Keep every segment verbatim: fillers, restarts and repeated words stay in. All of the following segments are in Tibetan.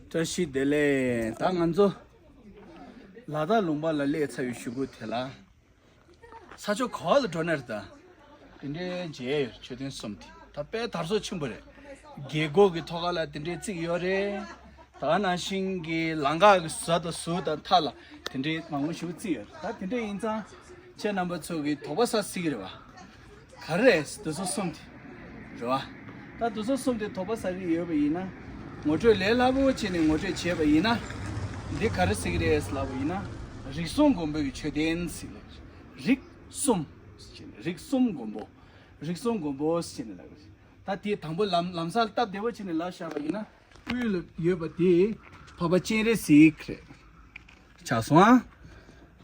བཀྲ་ཤིས་བདེ་ལེགས། ད་ང་ཚོ་ལ་དྭགས་ལུང་པ་ལ་སླེབས་ཚར་བའི་གཞུག་གུ་དེ་ལ། ས་ཕྱོགས་ག་བ་ལ་འགྲོ་ན་རེད། ད་དེ་འདྲའི་མཇལ་ཡོད། མཆོད་རྟེན་གསུམ་དེ་ད་དཔེ་དར་སོ་ཆེན་པོ་རེད། རྒྱལ་སྒོ་གི་ཐོག་ཁ་ལ་དེ་འདྲའི་བརྩིགས་ཡོད་རེད། ད་ནང་བཞིན་གྱི་ལམ་ཁ་གི་ཟུར་དང་ཟུར་དང་མཐའ་ལ་དེ་འདྲའི་མང་པོ་ཞིག་བརྩིགས་ཡོད་རེད། ད་དེ་འདྲ་ཡིན་ཙང་ཁྱེད་རྣམ་པ་ཚོ་གི་དོགས་པ་ཟ་སྲིད་ཀྱི་རེད་བ། ག་རེ་རེད། དེ་ཚོ་གསུམ་དེ་རེད་བ། ད་དེ་ཚོ་གསུམ་དེ་དོགས་པ་ཟ་གི་ཡོད་པ་ཡིན་ན། ངོ་སྤྲོད་ལས་སླ་པོ་བྱས་ནས་ངོ་སྤྲོད་བྱས་པ་ཡིན་ན། འདི་ག་རེ་ཟེར་གི་རེད་ལབ་པ་ཡིན་ན། རིགས་གསུམ་མགོན་པོ་གི་མཆོད་རྟེན་ཟེར་ལབ། རིགས་གསུམ་ཟེར་ནས། རིགས་གསུམ་མགོན་པོ། རིགས་གསུམ་མགོན་པོ་ཟེར་ནས་ལབ་རེད། ད་དེ་དང་པོ་ལམ་ལམ་སང་སྟབས་བདེ་བོ་བྱས་ནས་ལབ་བཞག་པ་ཡིན་ན། དབུས་ལ་ཡོད་པ་དེ་འཕགས་པ་སྤྱན་རས་གཟིགས་རེད། ཆགས་སོང་ཨ།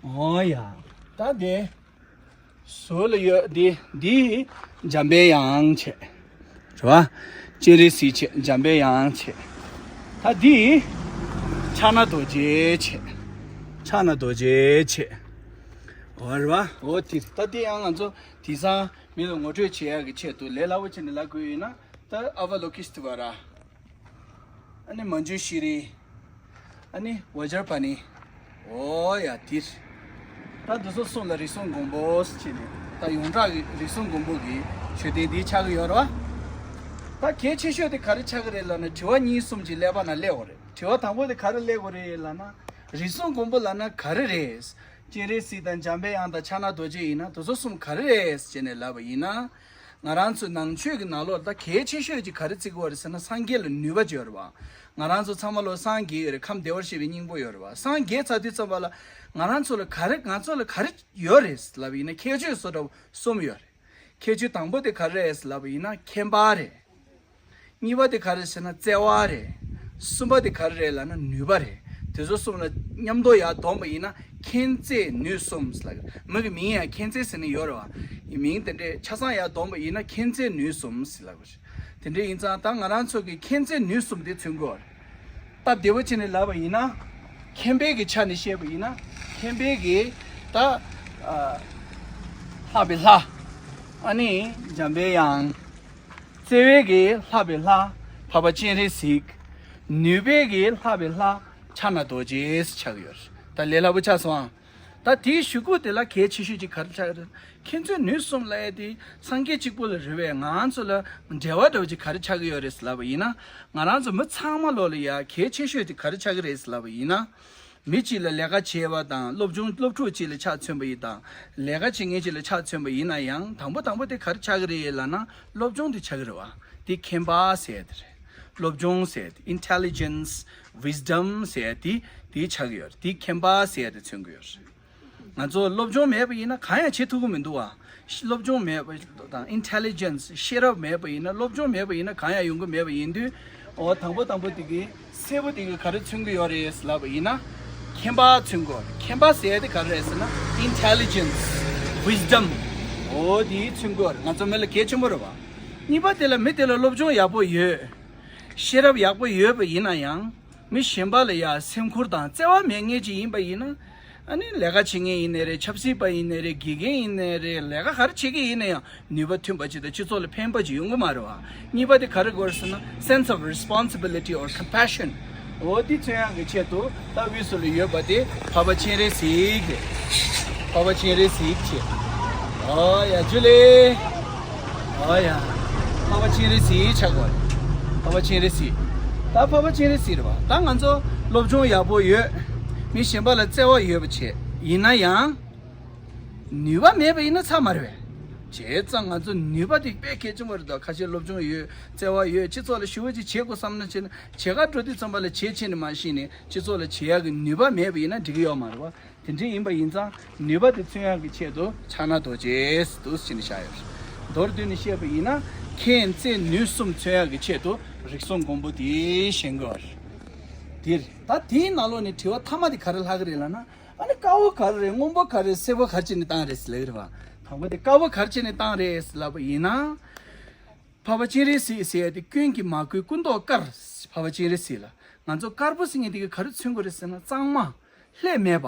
ཨོ་ཡ། ད་དེ་ཟུར་ལ་ཡོད་དེ་འདི་འཇམ་པའི་དབྱངས་བྱས། རེད་བ། སྤྱན་རས་གཟིགས་བྱས། འཇམ་པའི་དབྱངས་བྱས། ད་འདི་ཕྱག་ན་རྡོ་རྗེ་བྱས། ཕྱག་ན་རྡོ་རྗེ་བྱས། ཨོ་རེད་བ། ཨོ་དེ་ད་དེ་ཡང་ང་ཚོ་དེང་སང་མི་ལ་ངོ་སྤྲོད་བྱེད་ཡག་གི་ཆེད་དུ་ལས་སླ་པོ་བྱས་ནས་ལབ་དགོས་ཡིན་ན། ད་ཨ་བ་ལོ་ཀི་སྟི་ཝ་ར། ཨ་ནི་མ་ཇུ་ཤི་རི། ཨ་ནི་བ་ཇར་པ་ནི། ཨོ་ཡ་དེ། ད་འདི་ཚོ་གསུམ་ལ་རིགས་གསུམ་མགོན་པོ་ཟེར་ནས། ད་ཡོངས་གྲགས་ཀྱི་རིགས་གསུམ་མགོན་པོ་གི་མཆོད་རྟེན་འདི་ཆགས་ཀྱི་ཡོད་རེད་བ། ད་གལ་ཆེ་ཤོས་དེ་ག་རེ་ཆགས་ཀྱི་རེད་ལབ་ན། དྲི་བ་གཉིས་གསུམ་ཅིག་ཀླད་པ་ནང་སླེབས་ཡོད་རེད། དྲི་བ་དང་པོ་དེ་ག་རེ་སླེབས་ཀྱི་རེད་ལབ་ན། རིགས་གསུམ་མགོན་པོ་ལབ་ན་ག་རེ་རེད། སྤྱན་རས་གཟིགས་དང་འཇམ་པའི་དབྱངས་དང་ཕྱག་ན་རྡོ་རྗེ་ཡིན་ན། དེ་ཚོ་གསུམ་ག་རེ་རེད་ཟེར་ནས་ལབ་པ་ཡིན་ན། ང་རང་ཚོའི་ནང་ཆོས་ཀྱི་ནང་ལོགས་ལ་ད་གལ་ཆེ་ཤོས་ཅིག་ག་རེ་བརྩི་དགོས་རེད་ཟེར་ན། སངས་རྒྱས་ལ་ནུས་པ་ཅིག་ཡོད་རེད་བ། ང་རང་ཚོ་ཚང་མ་ལོ་སངས་རྒྱས་ཡོད་རེད། ཁམས་བདེ་བར་གཤེགས་པའི་སྙིང་པོ་ཡོད་རེད་བ། སངས་རྒྱས་ཚར་དུས་ཙམ་པ་ལ་ང་རང་ཚོ་ལ་ག་རེ། ང་ཚོ་ལ་ག་རེ་ཡོད་རེད་ལབ་པ་ཡིན་ན། ཁྱད་ཆོས་བཟོ་འདྲ་བོ་གསུམ་ཡོད་རེད། ཁྱད་ཆོས་དང་པོ་དེ་ག་རེ་རེད་ལབ་པ་ཡིན་ན། མཁྱེན་པ་རེད། གཉིས་པ་དེ་ག་རེ་ཟེར་ན་བརྩེ་བ་རེད། གསུམ་པ་དེ་ག་རེ་རེད་ལབ་ན་ནུས་པ་རེད། དེ་ཚོ་གསུམ་ལ་མཉམ་དུ་ཡར་བསྡོམས་པ་ཡིན་ན་མཁྱེན་བརྩེ་ནུས་གསུམ་ཟེར་ལབ་ཀྱི་རེད། མི་གི་མིང་ཡང་མཁྱེན་བརྩེ་ཟེར་ནས་ཡོད་རེད་བ། མིང་དེ་འདྲས་ཆ་ཚང་ཡར་བསྡོམས་པ་ཡིན་ན་མཁྱེན་བརྩེ་ནུས་གསུམ་ཟེར་ལབ་ཀྱི་རེད། དེ་འདྲས་ཡིན་ཙང་ད་ང་རང་ཚོ་གི་མཁྱེན་བརྩེ་ནུས་གསུམ་དེ་མཚོན་གྱི་ཡོད་རེད། སྟབས་བདེ་བོ་བྱས་ནས་ལབ་པ་ཡིན་ན། མཁྱེན་པའི་གི་ཆ་ནས་བཤད་པ་ཡིན་ན། མཁྱེན་པའི་གི་ད་ཨ་ལྷག་པའི་ལྷ། ཨ་ནི་འཇམ་པའི་དབྱངས། བརྩེ་བའི་གི་ལྷག་པའི་ལྷ། འཕགས་པ་སྤྱན་རས་གཟིགས། ནུས་པའི་གི་ལྷག་པའི་ལྷ། ཕྱག་ན་རྡོ་རྗེ་ཆགས་ཡོད། ད་ལས་སླ་པོ་ཆགས་སོང་ཨ། ད་དེའི་གཞུག་གུ་དེ་ལ་གལ་ཆེ་ཤོས་ཅིག་ག་རེ་ཆགས་ཡོད་རེད། མཁྱེན་བརྩེ་ནུས་གསུམ་ལབ་ཡ་དེ་སངས་རྒྱས་གཅིག་པུ་ལ་རེད་པས། ང་ཚོ་ལ་འབྲེལ་བ་འདྲ་བོ་ཅིག་ག་རེ་ཆགས་ཀྱི་ཡོད་རེད་ལབ་པ་ཡིན་ན། ང་རང་ཚོ་མི་ཚང་མ་ལོ་ལ་ཡ་གལ་ཆེ་ཤོས་དེ་ག་རེ་ཆགས་ཀྱི་རེད་ལབ་པ་ཡིན་ན། མི་གཅིག་ལ་ལས་ཀ་བྱེད་པ་དང་། སློབ་སྦྱོང་སློབ་ཕྲུག་གཅིག་ལ་ཆ་མཚོན་པ་ཡིན་དང་། ལས་ཀ་བྱེད་མཁན་གཅིག་ལ་ཆ་མཚོན་པ་ཡིན་ན་ཡང་། དང་པོ་དང་པོ་དེ་ག་རེ་ཆགས་ཀྱི་རེད་ལབ་ན། སློབ་སྦྱོང་དེ་ཆགས་ཀྱི་རེད་བ། དེ་མཁྱེན་པ་ཟེར་དེ་རེད། སློབ་སྦྱོང་ཟེར་དེ། Intelligence, wisdom ཟེར་དེ་དེ་ཆགས་ཀྱི་ཡོད་རེད། དེ་མཁྱེན་པ་ཟེར་དེ་མཚོན་གྱི་ཡོད་རེད། ང་ཚོ་སློབ་སྦྱོང་མེད་པ་ཡིན་ན་གང་ཡང་བྱེད་ཐུབ་ཀྱི་མི་འདུག་བ། སློབ་སྦྱོང་མེད་པ་དང་། Intelligence, ཤེས་རབ་མེད་པ་ཡིན་ན། སློབ་སྦྱོང་མེད་པ་ཡིན་ན་གང་ཡང་ཡོང་གི་མེད་པ་ཡིན་དུས། འོ་དང་པོ་དང་པོ་དེ་གི་སེར་པོ་དེ་གི་ག་རེ་མཚོན་གྱི་ཡོད་རེད་ལབ་པ་ཡིན་ན། མཁྱེན་པ་མཚོན་གྱི་ཡོད་རེད། མཁྱེན་པ་ཟེར་ཡ་དེ་ག་རེ་རེད་ཟེར་ན། Intelligence, wisdom འོ་དེ་མཚོན་གྱི་ཡོད་རེད། ང་ཚོ་མི་ལ་གལ་ཆེན་པོ་རེད་བ། གཉིས་པ་དེ་ལ་མི་དེ་ལ་སློབ་སྦྱོང་ཡག་པོ་ཡོད། ཤེས་རབ་ཡག་པོ་ཡོད་པ་ཡིན་ན་ཡང་། མི་གཞན་པ་ལ་ཡ་སེམས་ཁུར་དང་བརྩེ་བ་མེད་མཁན་ཅིག་ཡིན་པ་ཡིན་ན། ཨ་ནི་ལས་ཀ་བྱེད་མཁན་ཡིན་ནའི་རེད། ཆབ་སྲིད་པ་ཡིན་ནའི་རེད། དགེ་རྒན་ཡིན་ནའི་རེད། ལས་ཀ་ག་རེ་བྱེད་ཀྱི་ཡིན་ན་ཡང་ནུས་པ་ཐོན་པ་ཅིག་དང་སྤྱི་ཚོགས་ལ་ཕན་པ་ཅིག་ཡོང་གི་མ་རེད་བ། གཉིས་པ་དེ་ག་རེ་དགོས་རེད་ཟེར་ན། Sense of responsibility or compassion འོ་དེ་མཚོན་ཡག་གི་ཆེད་དུ། ད་དབུས་སུ་ལ་ཡོད་པ་དེ་འཕགས་པ་སྤྱན་རས་གཟིགས་རེད། འཕགས་པ་སྤྱན་རས་གཟིགས་བྱས། ཨོ་ཡ་ཇུ་ལེ། ཨོ་ཡ། འཕགས་པ་སྤྱན་རས་གཟིགས་ཆགས་པ། འཕགས་པ་སྤྱན་རས་གཟིགས། ད་འཕགས་པ་སྤྱན་རས་གཟིགས་རེད་བ། ད་ང་ཚོ་སློབ་སྦྱོང་ཡག་པོ་ཡོད། མི་གཞན་པ་ལ་བརྩེ་བ་ཡོད་པ་བྱས། ཡིན་ན་ཡང་། ནུས་པ་མེད་པ་ཡིན་ན་ཚར་མ་རེད་པས། བྱས་ཙང་ང་ཚོ་ནུས་པ་དེ་དཔེ་གལ་ཆེན་པོ་རེད་དོ། ཁ་ཤས་སློབ་སྦྱོང་ཡོད། བརྩེ་བ་ཡོད། སྤྱི་ཚོགས་ལ་ཞེ་པོ་ཅིག་བྱེད་དགོས་བསམ་ན་བྱས་ན། བྱེད་གར་འགྲོ་དུས་ཙམ་པ་ལ་བྱེད་ཆེ་ནས་མ་ཤེས་ནས་སྤྱི་ཚོགས་ལ་བྱེད་ཡག་གི་ནུས་པ་མེད་པ་ཡིན་ན་འགྲིག་གི་ཡོད་མ་རེད་བ། དེ་འདྲ་ཡིན་པ་ཡིན་ཙང་ནུས་པ་དེ་མཚོན་ཡག་གི་ཆེད་དུ་ཕྱག་ན་རྡོ་རྗེ་འདུག་སེ་བྱས་ནས་བཞག་ཡོད་རེད། མདོར་བསྡུས་ནས་བཤད་པ་ཡིན་ན། མཁྱེན་བརྩེ་ནུས་གསུམ་མཚོན་ཡག་གི་ཆེད་དུ་རིགས་གསུམ་མགོན་པོ་དེ་བཞེངས་དགོས་པ་རེད། དེ་རེད། ད་དེའི་ནང་ལོགས་ནས་དྲི་བ་མཐའ་མ་དེ་ག་རེ་ལྷག་གི་རེད་ལབ་ན། ཨ་ནི་དཀར་པོ་ག་རེ་རེད། སྔོན་པོ་ག་རེ་རེད། སེར་པོ་ག་རེ་བྱས་ནས་བཏང་རེད་ཟེར་ལབ་ཀྱི་རེད་བ། དང་པོ་དེ་དཀར་པོ་ག་རེ་བྱས་ནས་བཏང་རེད་ཟེར་ལབ་པ་ཡིན་ན། འཕགས་པ་སྤྱན་རས་གཟིགས་ཟེར་ཡ་དེ་ཀུན་གྱིས་མ་གོས་ཀུན་རྟོག་དཀར། འཕགས་པ་སྤྱན་རས་གཟིགས་ལ། ང་ཚོ་དཀར་པོ་ཟེར་མཁན་དེ་གིས་ག་རེ་མཚོན་གྱི་རེད་ཟེར་ན། གཙང་མ། ལྷད་མེད་པ།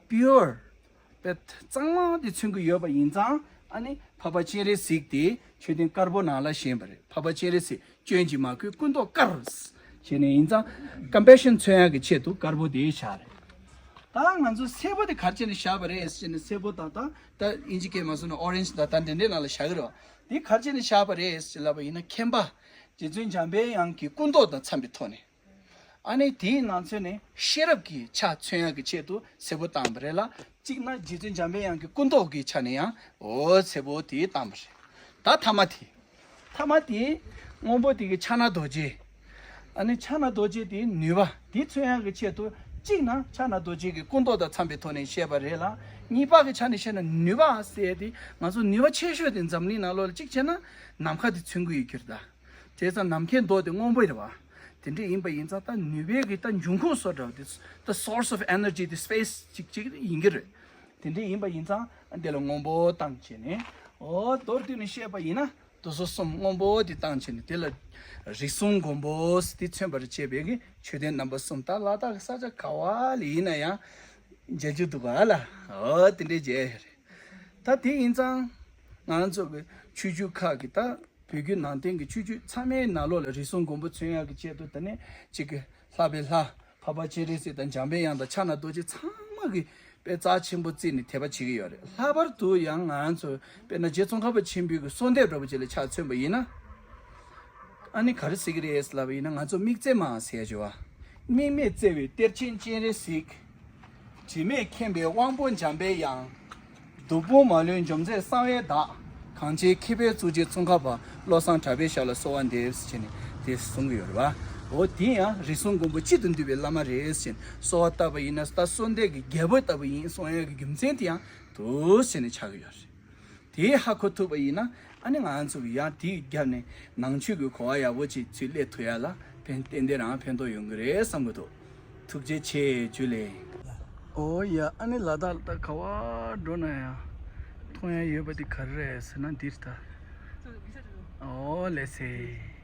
པིའུར། གཙང་མ་དེ་མཚོན་གྱི་ཡོད་པ་ཡིན་ཙང་། ཨ་ནི་འཕགས་པ་སྤྱན་རས་གཟིགས་དེ་མཆོད་རྟེན་དཀར་པོ་ནང་ལ་བཞེངས་པ་རེད། འཕགས་པ་སྤྱན་རས་གཟིགས་སྐྱོན་གྱིས་མ་གོས་སྐུ་མདོག་དཀར་བྱས་ནས་ཡིན་ཙང་། ཀམ་པེ་ཤན་མཚོན་ཡག་གི་ཆེད་དུ་དཀར་པོ་དེ་བཞག་རེད། ད་ང་ཚོ་སེར་པོ་དེ་ག་རེ་བྱས་ནས་བཞག་པ་རེད་ཟེར་ནས། སེར་པོ་དང་ད་ད་དབྱིན་ཇི་སྐད་མ་སོང་ན་ཨོ་རེན་ཇི་དང་ད་འདི་འདྲའི་ནང་ལ་བཞག་གི་རེད་བ། དེ་ག་རེ་བྱས་ནས་བཞག་པ་རེད་ཟེར་ལབ་པ་ཡིན་ན། མཁྱེན་པ་རྗེ་བཙུན་འཇམ་པའི་དབྱངས་ཀྱི་སྐུ་མདོག་དང་འཚམ་པའི་ཐོག་ནས། ཨ་ནི་དེའི་ནང་ཚན་ནས་ཤེས་རབ་ཀྱི་ཆ་མཚོན་ཡག་གི་ཆེད་དུ་སེར་པོ་བཏང་བ་རེད་ལ། གཅིག་ན་རྗེ་བཙུན་འཇམ་པའི་དབྱངས་ཀྱི་སྐུ་མདོག་གི་ཆ་ནས་ཡང་འོ་སེར་པོ་དེ་བཏང་བ་རེད། ད་ཐ་མ་དེ། ཐ་མ་དེ་སྔོན་པོ་དེ་གི་ཕྱག་ན་རྡོ་རྗེ། ཨ་ནི་ཕྱག་ན་རྡོ་རྗེ་དེའི་ནུས་པ་དེ་མཚོན་ཡག་གི་ཆེད་དུ། གཅིག་ན་ཕྱག་ན་རྡོ་རྗེ་གི་སྐུ་མདོག་དང་འཚམ་པའི་ཐོག་ནས་བཤད་པ་རེད་ལ། གཉིས་པ་གི་ཆ་ནས་བཤད་ན་ནུས་པ་ཟེར་དེ། ང་ཚོ་ནུས་པ་ཆེ་ཤོས་དེ་འཛམ་གླིང་ནང་ལོགས་ལ་གཅིག་བྱས་ན་ནམ་མཁའ་དེ་མཚོན་གྱི་ཡོད་ཀྱི་རེད་ད། བྱས་ཙང་ནམ་མཁའི་མདོག་དེ་སྔོན་པོ་རེད་བ། དེ་འདྲ་ཡིན་པ་ཡིན་ཙང་ད་ནུས་པའི་གི་ད་འབྱུང་ཁུངས་བཟོ་འདྲ་བ་དེ། The source of energy དེ་སྤེ་སི་ཅིག་ཅིག་ཡིན་གྱི་རེད། དེ་འདྲ་ཡིན་པ་ཡིན་ཙང་དེ་ལ་སྔོན་པོ་བཏང་བྱས་ནས། འོ་མདོར་བསྡུས་ནས་བཤད་པ་ཡིན་ན། དེ་ཚོ་གསུམ་སྔོན་པོ་དེ་བཏང་བྱས་ནས། དེ་ལ་རིགས་གསུམ་མགོན་པོ་དེ་མཚོན་པར་བྱེད་པའི་གི་མཆོད་རྟེན་རྣམ་པ་གསུམ། ད་ལ་དྭགས་ས་ཆ་ག་བ་ལ་ཡིན་ན་ཡང་མཇལ་རྒྱུ་འདུག་ག་ལ། འོ་དེ་འདྲའི་མཇལ་ཡོད་རེད། ད་དེ་ཡིན་ཙང་ང་ཚོ་གི་ཆོས་བརྒྱུད་ཁག་གི་ད་བོད་བརྒྱུད་ནང་བསྟན་གྱི་ཆོས་བརྒྱུད་ཚང་མའི་ནང་ལོགས་ལ་རིགས་གསུམ་མགོན་པོ་མཚོན་ཡག་གི་ཆེད་དུ། ད་ནི་གཅིག་གི་ལྷ་པའི་ལྷ། འཕགས་པ་སྤྱན་རས་གཟིགས་དང་འཇམ་པའི་དབྱངས་དང་ཕྱག་ན་རྡོ་རྗེ་ཚང་མ་གི་དཔེ་རྩ་ཆེན་པོ་བརྩིས་ནས་དད་པ་བྱེད་ཀྱི་ཡོད་རེད། ལྷག་པར་དུ་ཡང་ང་ཚོ་དཔེར་ན་རྗེ་ཙོང་ཁ་པ་ཆེན་པོའི་གི་གསོལ་འདེབས་འདྲ་པོ་ཅིག་ལ་ཆ་མཚོན་པ་ཡིན་ན། ཨ་ནི་ག་རེ་ཟེར་གྱི་རེད་ལབ་པ་ཡིན་ན། ང་ཚོ་དམིགས་བརྩེ་མ་ཟེར་ཡ་ཅིག་ཡོད་པ། དམིགས་མེད་བརྩེ་བའི་གཏེར་ཆེན་སྤྱན་རས་གཟིགས། དྲི་མེད་མཁྱེན་པའི་དབང་པོ་འཇམ་པའི་དབྱངས། སྡུག་ཕུང་མ་ལུས་འཇོམས་མཛད་གསང་བའི་བདག། གངས་ཅན་མཁས་པའི་གཙུག་རྒྱན་ཙོང་ཁ་པ་བློ་བཟང་གྲགས་པའི་ཞབས་ལ་གསོལ་བ་འདེབས་ཟེར་ནས་དེ་གསུང་གི་ཡོད་རེད་བ། འོ་དེ་ཡང་རིགས་གསུམ་མགོན་པོ་གཅིག་ཏུ་འདུས་པའི་བླ་མ་རེད་ཟེར་ནས་གསོལ་བ་བཏབ་པ་ཡིན་ན། ད་གསོལ་འདེབས་ཀྱི་རྒྱལ་པོ་ལྟ་བུ་ཡིན་གསུང་ཡག་གི་རྒྱུ་མཚན་དེ་ཡང་འདུག་ཟེར་ནས་ཆགས་ཀྱི་ཡོད་རེད། དེ་ཧ་གོ་ཐུབ་པ་ཡིན་ན། ཨ་ནི་ང་ཚོ་གི་ཡང་དེའི་རྒྱབ་ནས་ནང་ཆོས་ཀྱི་གོ་བ་ཡག་པོ་ཅིག་ཚུར་སླེབས་ཐུབ་ཡ་ལ་ཕན། ཏན་ཏན་རང་ཕན་ཐོགས་ཡོང་གི་རེད་བསམ་གི་འདུག། ཐུགས་རྗེ་ཆེ། ཇུ་ལེ། ཨོ་ཡ། ཨ་ནི་ལ་དྭགས་ལ་ད་ག་བ་འགྲོ་ན་ཡང་མཐོང་ཡ་ཡོད་པ་དེ་ག་རེ་རེད་ཟེར་ན་འདིར་ད། ཨོ་ལེ་སེ།